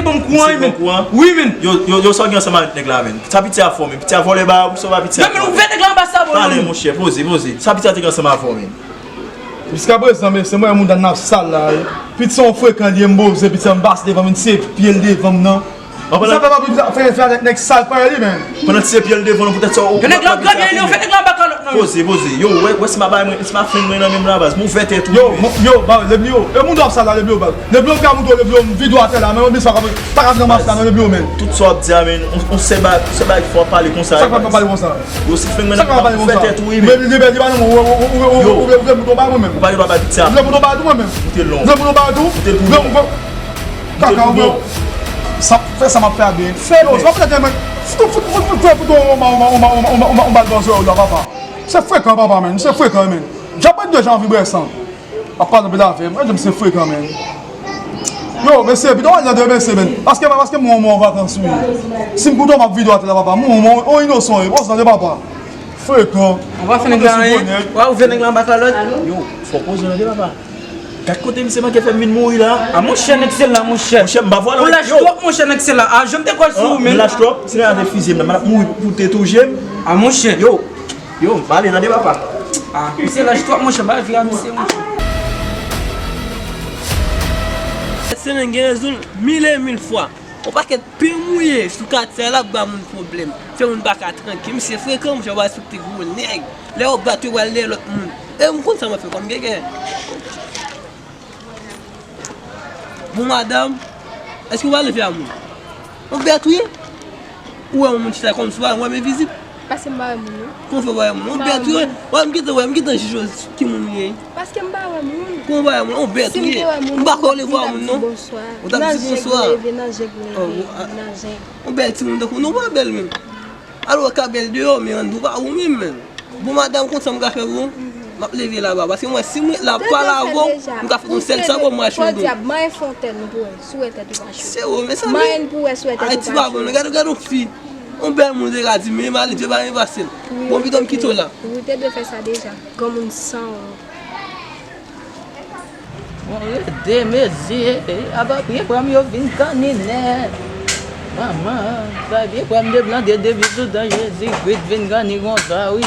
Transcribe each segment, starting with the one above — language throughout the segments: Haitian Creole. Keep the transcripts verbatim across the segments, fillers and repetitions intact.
Bon kouran, men. Bon kouran. Wi, men. Yo, yo, yo, sa w gen ansanm avèk nèg la, men? Sa piti a fè w, men? Piti a vòlè ba ou, sa w pa piti a fè w, men? Ouvè nèg la anba sa, bon. Pale, monchè, poze, poze. Sa piti a te gen ansanm avè w, men? Jiskaprezan, men, se mwen moun dan nan sal la, wi. Piti se yon frekan li ye, m boze, piti a m pase devan, men se pye l devan m nan. Sa fè pa piti a fè, fè avèk nèg sal parèy li, men. Pandan ti se pye l devan w, poutèt sa w... Yo, nèg la ap grabye li, yo, fè nèg la anba kalòt nan, men. Poze, poze. Yo, wè, wè, se pa bay mwen, se pa frenk mwen nan men m la, baz. M ouvè tèt ou. Yo, yo, ba, Leblio, e moun dòm sal la, Leblio, baz. Leblio, m ka montre w, Leblio, m vide w atè la, men, men, sa pa, pa ka nan mas la, non, Leblio, men. Tout sa w ap di a, men, on, on sèl bagay, sèl bagay fò w pale konsa. Sa k fè m pale konsa? Yo, si fè mwen nan fè tèt ou, wi, men. Li, li, li pa nan mwen, ou, ou vle mouton ba mwen menm. Ou pa gen dwa bay piti a. Ou vle mouton ba tou mwen menm? Ou te long. Ou vle mouton ba tou? Ou te pou long. Kaka, ou vle. Sa, fè sa m ap fè a byen. Fè yo, sa fè tèt mwen. Fout, fout, fout, fout, fout, fout, on bal bòzò yo la, papa. Se frekan, papa, menm. Se frekan, menm. Jan mwen deja anvi bwè san. Ap pale anpil afè, mwen, mesye frekan, menm. Yo, mesye, pito w al nan de mesye, menm. Paske, paske mwen, mwen an vakans, wi. Si m koute w, m ap vide w atè la, papa. Mwen, mwen, on inosan, wi. Bon, sa, de papa. Frekan. Ou pa fè nèg la anyen. Ou pa ouvè nèg la anba kalòt. Yo, fò w poze w nan de papa. Gad kote misye manke fè m vin mouri la. A monchè, nèg se la, monchè. Monchè, m pa vwale. Ou lach twòp, monchè, nèg se la. A, jan m te kwè sou ou, menm. Ou lach twòp, si nèg la te fizye m, m ap mouri pou te touche m. A monchè. Yo, yo, m pale nan de papa. A, misye lach twòp, monchè, m pa vle a misye, monchè. Sèt semèn gen rezon l mil e mil fwa. On pakèt pen mouye sou katye a l ap ba moun pwoblèm. Fè moun pa ka trankil. Misye frekan, monchè, w pa respekte gwo nèg. Lè yo bat yo, yo pral dèyè lòt moun. E m konn sa m ap fè kòm gègè. Bon, madanm, èske w pa leve a moun? On bèt ou ye? Ou wè yon moun chita kòmsi w pa wè m envizib? Paske m pa wè moun, non. Kòman fè w pa wè moun? On bèt ou ye? Wè, m gentan wè, m gentan jije w ki moun ou ye. Paske m pa wè moun. Kòman w pa wè moun? On bèt ou ye. M pa kwè w leve a moun, non. Ou t ap di bonswa. Nan zen m leve, nan zen m leve, nan zen. On bèl timoun tankou nou pa bèl menm. Alò, w ka bèl deyò, men anndan w pa bon menm, menm. Bon, madanm, konn sa m ka fè pou ou? M ap leve laba, paske mwen, si mwen la pale avè w, m ka fè yon sèl sa pou mwen achte yon dlo. Pòdyab, manyen fè yon tèt nou pou wè, si w wè tèt ou pa cho. Se ou, men sa, men Ayiti pa bon, men gade, gade yon fi. Yon bèl moun te ka di, men mali, Dye pa gen fasil. Bon, pito m kite w la. Wi, ou te dwe fè sa deja. Granmoun san wont. Bon, rete mezi, apa byen pran m yo vin kanni nèt. Manman, sa byen pran m deplante depi sou tan Jezi Kris vin kanni konsa, wi.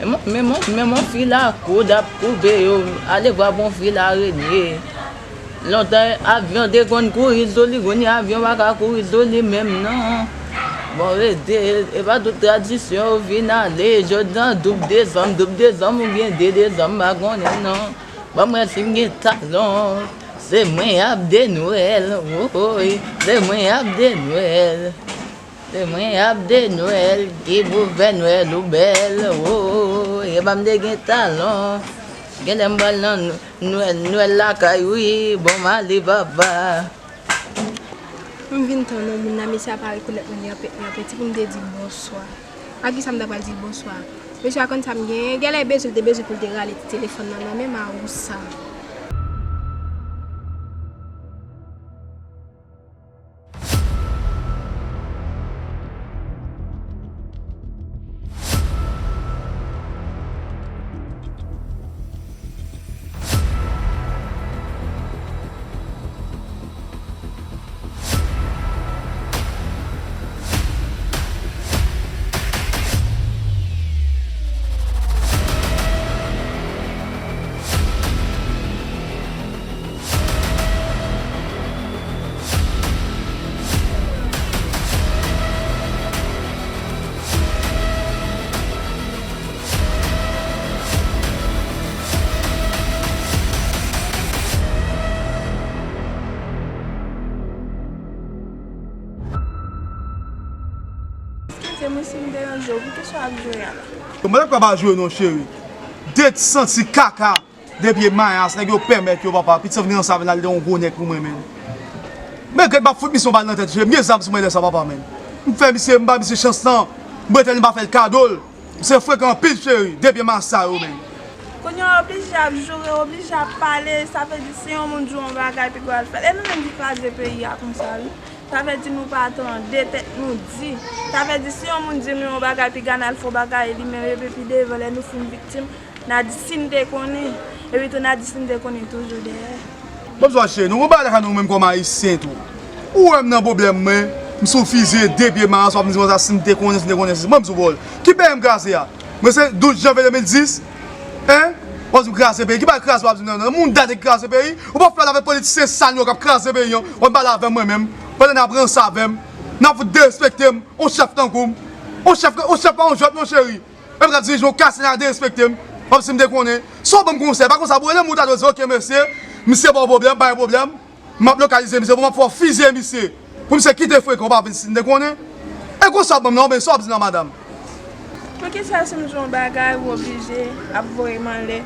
Men mon, men mon, men mon fil a koud ap koupe yo, ale vwa bon fil arenye. Lontan avyon te konn kouri sou li, kounye a avyon pa ka kouri sou li menm non. Bon, rete, e pa tout tradisyon yo vin ale, jodi an doub dezanm, doub dezanm oubyen de dezanm, m pa konnen non. Ban m wè si m gen talon. Se mwen y ap de Nwèl, woy. Se mwen y ap de Nwèl. Se mwen y ap de Nwèl, ki pou fè Nwèl ou bèl, woy. E pa m te gen talon. Genlè m pral nan Nw-, Nwèl, Nwèl lakay, wi. Bon, m ale, papa. M vin tann yon moun la, mesye a pa rekonèt mwen, li anpe, li anpe ti pou m te di l bonswa. A kisa m ta pral di l bonswa? Mesye a konn sa m genyen, genlè bezwen l te bezwen pou l te rale ti telefòn nan nan men m a ou sa. Eskize mwen si m deranje w, pou kisa w ap joure a la? Mwen pa ka pa joure non, cheri. De ti santi kaka. De pye mayas, nèg yo pèmèt yo, papa. Piti an vin ranse avè l, al de yon gwo nèg pou mwen, menm. Men gèt, m ap fout misye yon bal nan tèt, cheri. M gen zam sou mwen lè sa, papa, menm. M fè misye, m ba misye chans lan. M prete l, m pa fè l kado l. Misye frekan anpil, cheri. De pye mayas sa yo, menm. Kounye a, w oblije ap joure, w oblije ap pale. Sa vle di, si yon moun di w yon bagay, piga w al fè l. E nou menm ki kraze peyi a konsa, wi. Sa vle di nou pa tande, tèt nou di. Sa vle di si yon moun di nou yon bagay, piga n al fè yon bagay li menm, epi pi devan lè nou fin viktim, n a di si n te konnen. Epi tou n a di si n te konnen toujou dèyè. Bonswa cheri, nou gon bagay lakay nou menm kòm ayisyen tou. Ou wè m nan pwoblèm mwen, m sou fizye de pye mayo, sa w ap di konsa, si m te konnen, si m te konnen, si, ban m sou pawòl. Ki peyi m kraze a? Mwen se douz janvye de mil dis, en? W ap di m kraze peyi, ki bagay kraze w ap di m nan, nan, moun date ki kraze peyi, ou pa fè l avèk politisyen sal yo k ap kraze peyi an, w ap pale avè m mwen menm, pandan n ap ranse avè m, n ap fout derespekte m, on chèf tankou m, on chèf, on chèf pa on jwèt non cheri, menm k ap dirije yon kase n a derespekte m, w ap di m te konnen, sa w ban m konsèy, pa konsa, bro, lè moun ta dwe di, oke mesye, misye ba w pwoblèm, pa gen pwoblèm, m ap lokalize misye, bon, m ap fè w fizye misye. Pou misye kite frekan, ou pa vin si m te konnen. E konsa w ap ban m nan, oubyen sa w ap di nan madanm? Poukisa si m di w yon bagay, ou oblije ap voye m anlè,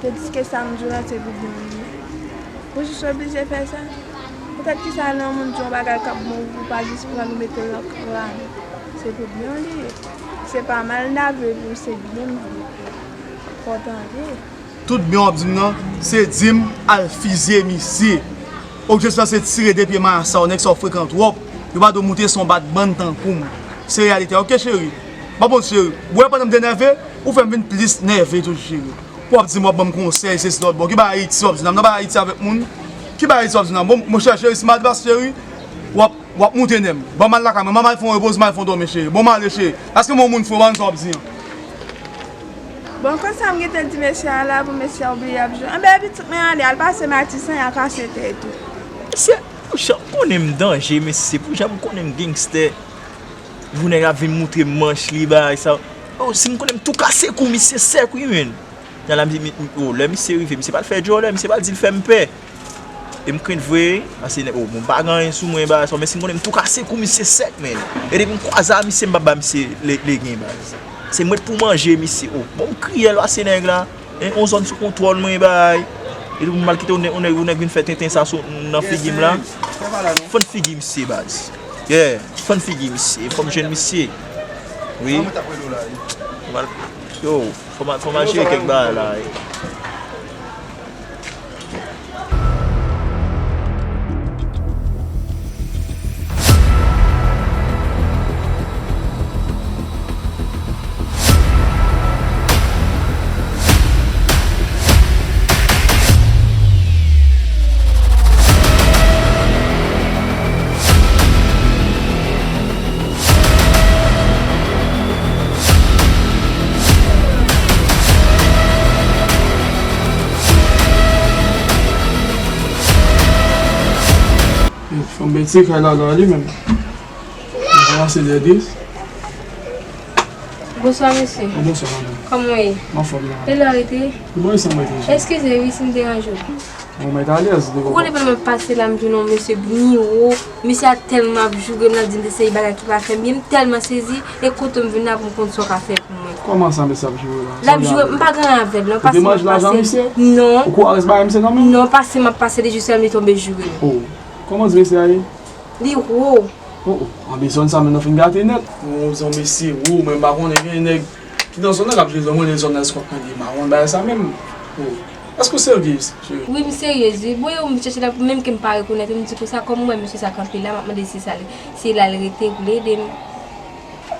tandiske sa m di w la se pou byen w li ye? Ou jis oblije fè sa? Poutèt kisa lè yon moun di w yon bagay k ap bon pou ou, pa jis pran l ou mete l nan kran? Se pou byen w li ye. Se pa mal n a vle pou ou, se byen m vle pou ou. Fò w tande. Tout byen w ap di m nan, se di m al fizye misye. Objektif la se tire de pye masa w, nèg sa w frekan twòp. Yo pa dwe moute son bat bann tankou m. Se reyalite a, oke cheri? M ap bon cheri. Ou wè pandan m te nève, ou fè m vin plis nève toujou cheri. Pou w ap di m w ap ban m konsèy, sesi lòt bò. Ki bagay Ayiti w ap di nan? M nan bagay Ayiti avèk moun. Ki bagay Ayiti w ap di nan? Bon, monchè cheri, si m al pase cheri, w ap, w ap moute nèm. Ban m al lakay mwen, ban m al fè yon repoze, m al fè yon dòmi cheri. Bon, m ale cheri. Paske m yon moun fre, w pa konn sa w ap di an. Bon, konsa m gentan di mesye a la pou mesye a oubli ap jwe. Anben pitit mwen ale, al pase Matisan, y a kase tèt ou. Mesye, monchè, ou konnen m danje, mesye, pou jan m konnen m gangstè. Pou nèg ap vin moutre m manch li, bagay sa. Oh, si m konnen m tou kase kou misye sèk, wi, menn. Jan la, mi, mi, oh, lè misye rive, misye pral fè djòlè, misye pral di l fè m pè. E m krent vre, paske, oh, bon, m pa gen anyen sou mwen, bagay sa, men si m konnen m tou kase kou misye sèk, menn. E depi m kwaze a misye, m p ap ba misye le, legen, baz. Se mwen t pou manje misye, oh. Bon, m kriye l, pase nèg la. En, on zòn sou kontwòl mwen, bagay. E depi m al kite yon nèg, yon nèg, yon nèg vin fè tenten sa sou, nan figi m la. Fann figi misye, baz. Yeah, fann figi misye. Fò m jwenn misye. Wi. Yo, fò m al, fò m al jere kèk bagay la, wi. Fanm bèt se kay la la li menm. Mwen ranse lè dis. Bonswa mesye. Oh, bonswa madanm. Kòman w ye? M anfòm la. E lè w rete? Mwen san mwen rete. Eskize wi si m deranje w. Bon, mwen alèz. Ou konnen pandan m ap pase la, m jwenn yon mesye byen wo. Mesye a tèlman ap joure m, l ap di m de seri bagay ki pa fè m byen, m tèlman sezi. E kote m vin la pou m konn sa w ka fè pou mwen. Kòman sa mesye ap joure w la? L ap joure, m pa gen anyen avè l non, pase m ap pase. Ou te manje lajan misye? Non. Ou kwè rès bagay misye nan men? Non, pase m ap pase, li jis fè m li tonbe joure m. Oh, kòman mesye a ye? Li wo. Oh, oh, anben zòn sa menm nan fin gate nèt. Bon, zòn mesye wo, mwen m pa konnen gen nèg ki nan zòn nan k ap jwe zòn, mwen, zòn nan, èske w ap tande mawon bagay sa menm? Oh, èske w serye, cheri? Wi, m seryez wi. Bon, yo, m chèche la, menm ke m pa rekonèt ou, m di konsa, kòm m wè mesye sa kanpe la, m ap mande si sa, si l al rete pou l ede m.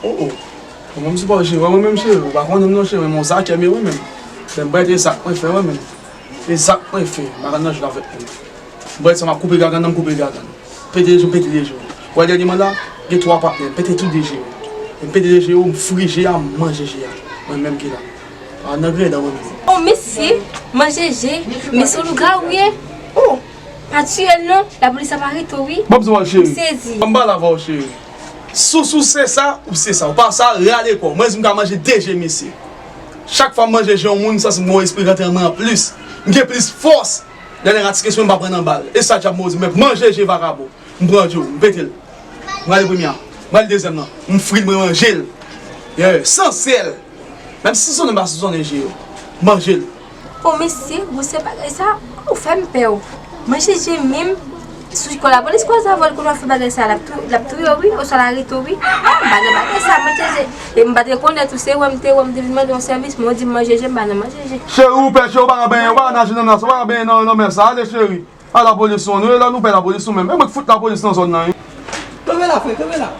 Oh, oh. Bon, mwen, m se pa w, cheri, wè mwen menm, cheri, ou pa konnen m non, cheri, mwen, m on zakè, men wi menm. Lè m bay, e zak mwen fè, wi menm. E zak mwen fè, m pa ka nan jwèt avèk moun. Bwè sa m ap koupe gagann nan, m koupe gagann. Pete de je, m pete de je. Wè dènyèman la, gen twa patnè, m pete tout de je yo. E m pete de je yo, m fri je a, m manje je a. Mwen menm ki la. A, nan griyen dan mwen menm. Oh, mesye, manje je, mesye lougawou ye. Oh, pa tiye l non, lapolis ap arete w wi. Ban m di w cheri. M sezi. Ban m pale avè w cheri. Si w, si w se sa, ou se sa. Ou pa sa, rale kò w. Mwen di m ka manje de je mesye. Chak fwa m manje je yon moun, m santi m gen yon espri k antre nan mwen anplis. M gen plis fòs. Dènye rat ti kesyon m pa pran nan bal. E sa djab modi, mwen manje je vakabon. M pran je w, m pete l. M rale premye a. M rale dezyèm nan. M fri l, mwen manje l. Yeah, san sèl. Menm si sonnen m pa sou sonnen je yo. M manje l. O mesye, gwosè bagay sa, ou fè m pè w. Manje je menm. Sou kò lapolis kwaze avè w, kounye a w fè bagay sa, l ap tou, l ap touye w wi, oswa l arete w wi. A, m pa nan bagay sa, manje je. E m pa t rekonèt ou, se wè m te wè, m te vin mande yon sèvis, men w di m manje je, m pa nan manje je. Cheri, ou pè, cheri, ou pa ka benyen, ou pa ka naje nan nas, ou pa ka benyen nan, nan mè sa. Ale, cheri. A, lapolis, non, nou, e lè nou pè lapolis, nou menm. E mwen k fout lapolis nan zòn nan, wi. Kanpe la, frè, kanpe la.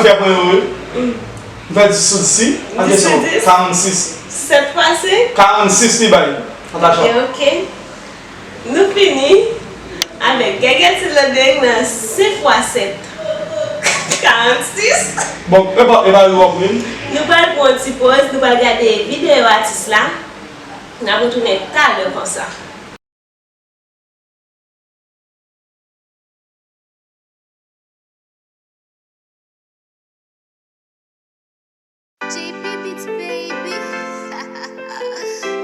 Fè pwen yo, wi. M fè dis sou dis, wi. Dis sou dis? Karannsis. Sèt fwa senk? Karannsis li bay. An ta chòk. Ok, ok. Nou fini. Avèk Gègèt Ti Landeng nan senk fwa sèt. Karannsis. Bon, e pa, e pa yo wap win. Nou pral pran yon ti pòz, nou pral gade videyo atis la. N ap retounen talè konsa. J P Beats, baby.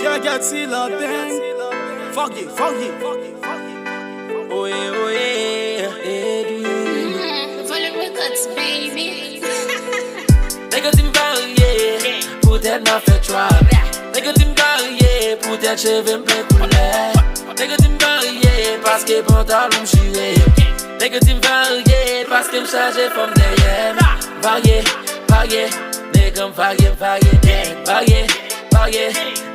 Gègèt Ti Landeng. Fuck it, fuck it. Oye, oye, Edwin. Mm, Volume Records, baby. Nèg yo di m varye, poutèt m ap fè trap. Nèg yo di m varye, poutèt cheve m plen koulè. Nèg yo di m varye, paske pantalon m chire. Nèg yo di m varye, paske m chaje fanm dèyè m. Varye, varye, nèg m varye, varye, nèg varye, varye.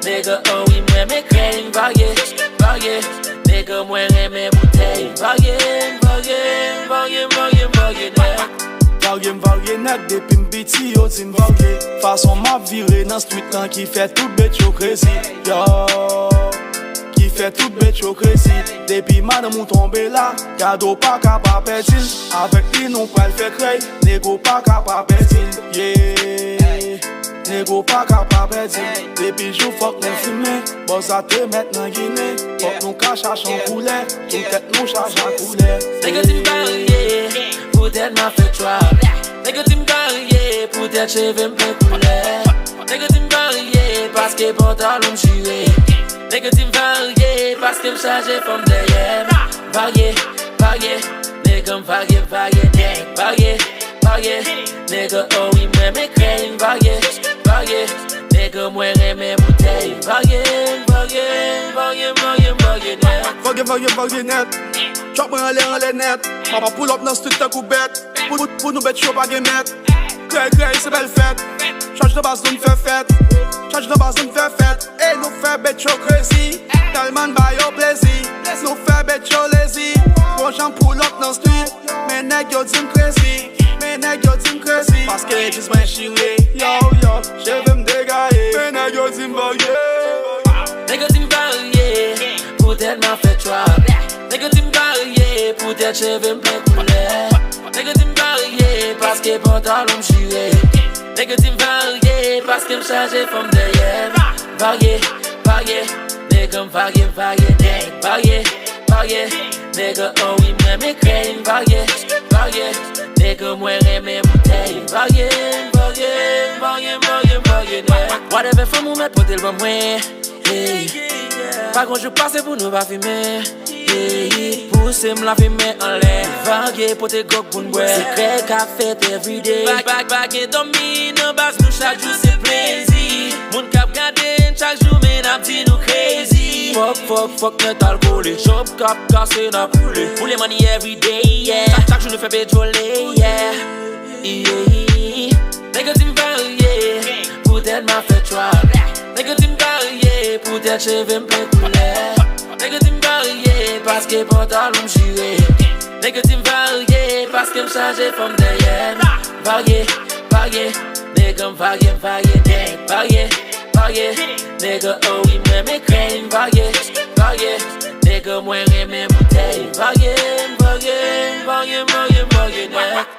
Nèg, oh wi, m renmen krèy, m varye, varye. Nèg, mwen renmen boutèy, varye, varye, varye, varye, varye nèt. Varye m varye nèt, depi m piti yo di m varye. Fason m ap vire nan street lan ki fè tout bèt yo crazy, yo. Ki fè tout bèt yo crazy. Depi madanm ou tonbe la, gade w pa ka pa pèdi l. Avèk li nou pral fè krèy, nèg ou pa ka pa pèdi l, yeah. Nèg ou pa ka pa pèdi m. Depi jou fòk nou fimen. Bòz la te mèt nan Ginen. Fòk nou ka chache yon koulè. Tout tèt nou chaje a koulè. Nèg yo di m varye, poutèt m ap fè trap. Nèg yo di m varye, poutèt cheve m plen koulè. Nèg yo di m varye, paske pantalon m chire. Nèg yo di m varye, paske m chaje fanm dèyè m. Varye, varye, nèg m varye, varye, nèg varye. Varye, nèg, oh wi, m renmen krèy, m varye, varye. Nèg, mwen renmen boutèy, varye, varye, varye, varye, varye nèt. Varye, varye, varye nèt. Trap mwen anlè, anlè nèt. M ap pull up nan street tankou bèt. Pou, pou, pou nou bèt yo pa gen mèt. Krèy, krèy, se bèl fèt. Chaj nan baz nou fè fèt. Chaj nan baz nou fè fèt. Ey, nou fè bèt yo crazy. Tèlman n ba yo plezi. Nou fè bèt yo lazy. Bon jan pull up nan street. Men nèg yo di m crazy. Men nèg yo di m crazy. Paske jeans mwen chire. Yo, yo, cheve m degaye. Men nèg yo di m varye. Nèg yo di m varye. Poutèt m ap fè trap. Nèg yo di m varye. Poutèt cheve m plen koulè. Nèg yo di m varye. Paske pantalon m chire. Nèg yo di m varye. Paske m chaje fanm dèyè m. Varye, varye. Nèg m varye, varye, nèg varye, varye. Nèg, oh wi, m renmen krèy, m varye, varye. Nèg, mwen renmen boutèy, varye, varye, varye, varye, varye nèg. Whatever fanm ou mèt pote l ban mwen, hey. Pa gon jou pase pou nou pa fimen, hey. Pouse m lafimen anlè, varye, pote gwòg pou n bwè. Se krèy k ap fèt everyday. Pa, pa, pa gen dòmi nan baz nou, chak jou se plezi. Moun k ap gade n chak jou, men n ap di nou crazy. Fòk, fòk, fòk nèt al kole. Chòp k ap kase, n ap boule. Boule money everyday, yeah. Chak, chak jou nou fè bèt yo leye, yeah. Yeah. Nèg yo di m varye, poutèt m ap fè trap. Nèg yo di m varye, poutèt cheve m plen koulè. Nèg yo di m varye, paske pantalon m chire. Nèg yo di m varye, paske m chaje fanm dèyè m. Varye, varye, nèg m varye, varye, nèg varye, varye. Nèg, oh wi, m renmen krèy, m varye, varye. Nèg, mwen renmen boutèy, varye, varye, varye, varye, varye nèg.